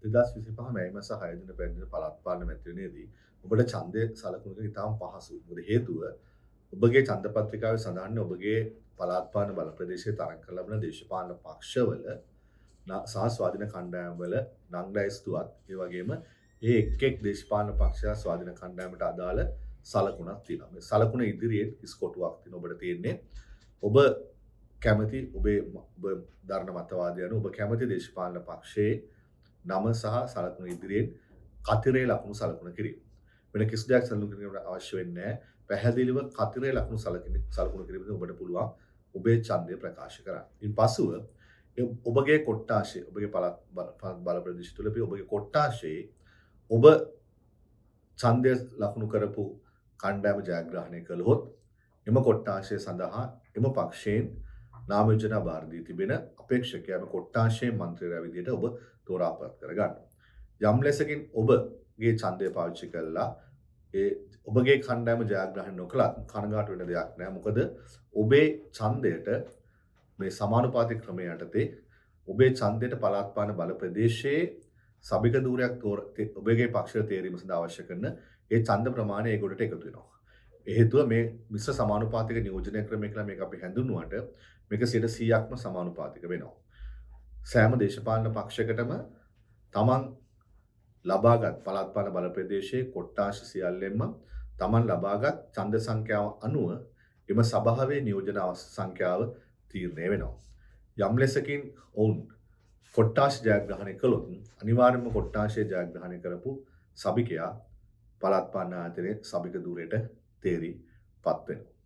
2025 මැයි මාස 6 දින පැමිණෙන පළාත් පාලන මැතිවරණයේදී ඔබට ඡන්දය සලකුණු කිරීම ඉතාම පහසුයි. මොකද හේතුව ඔබගේ ඡන්ද පත්‍රිකාවේ සඳහන් ඔබගේ පළාත් පාලන බල ප්‍රදේශයේ තරඟ කර ලබන දේශපාලන පක්ෂවල සහ ස්වාධීන කණ්ඩායම්වල නම් ලැයිස්තුවත්, ඒ වගේම ඒ එක් එක් දේශපාලන පක්ෂ ස්වාධීන කණ්ඩායමට අදාළ සලකුණක් තියෙනවා. මේ සලකුණ ඉදිරියෙන් හිස් කොටුවක් තියෙනවා. ඔබට තියෙන්නේ ඔබ කැමති ඔබේ ඔබ දරන මතවාදය අනුව ඔබ කැමති දේශපාලන පක්ෂයේ නම සහ සලකුණ ඉදිරියෙන් කතිරේ ලකුණු සලකුණ කිරීම. වෙන කිසි දෙයක් සලකුණු කිරීමට අවශ්‍ය වෙන්නේ නැහැ. පැහැදිලිව කතිරේ ලකුණු සලකුණු කිරීමෙන් ඔබට පුළුවන් ඔබේ ඡන්දය ප්‍රකාශ කරන්න. ඉන් පසුව ඔබගේ කොට්ටාශය, ඔබගේ පළාත් බල ප්‍රදේශ තුළ ඔබගේ කොට්ටාශයේ ඔබ ඡන්දය ලකුණු කරපු කණ්ඩායම ජයග්‍රහණය කළහොත් එම කොට්ටාශය සඳහා එම පක්ෂයෙන් නාම යෝජනා භාර දී තිබෙන අපේක්ෂකයා එම කොට්ටාශයේ මන්ත්‍රීවරයා විදිහට ඔබ තෝරාපත් කරගන්නවා. යම් ලෙසකින් ඔබගේ ඡන්දය පාවිච්චි කළා ඒ ඔබගේ කණ්ඩායම ජයග්‍රහණය නොකළත් කනගාටු වෙන දෙයක් නෑ. මොකද ඔබේ ඡන්දයට මේ සමානුපාතික ක්‍රමය යටතේ ඔබේ ඡන්දයට පළාත් පාලන බල ප්‍රදේශයේ සභික ධූරයක් ඔබගේ පක්ෂය තේරීම සඳහා අවශ්‍ය කරන ඒ ඡන්ද ප්‍රමාණය ඒ ගොඩට එකතු වෙනවා. ඒ හේතුව මේ මිශ්‍ර සමානුපාතික නියෝජනය ක්‍රමය කියලා මේක අපි හැඳින්වුවට මේක 100%ක්ම සමානුපාතික වෙනවා. සෑම දේශපාලන පක්ෂයකටම තමන් ලබාගත් පළාත් පාලන බල ප්‍රදේශයේ කොට්ටාශ සියල්ලෙන්ම තමන් ලබාගත් ඡන්ද සංඛ්‍යාව අනුව එම සභාවේ නියෝජන සංඛ්‍යාව තීරණය වෙනවා. යම් ලෙසකින් ඔවුන් කොට්ටාශ ජයග්‍රහණය කළොත් අනිවාර්යයෙන්ම කොට්ටාශය ජයග්‍රහණය කරපු සභිකයා පළාත් පාලන ආයතනයේ සභික ධූරයට තේරී පත් වෙනවා.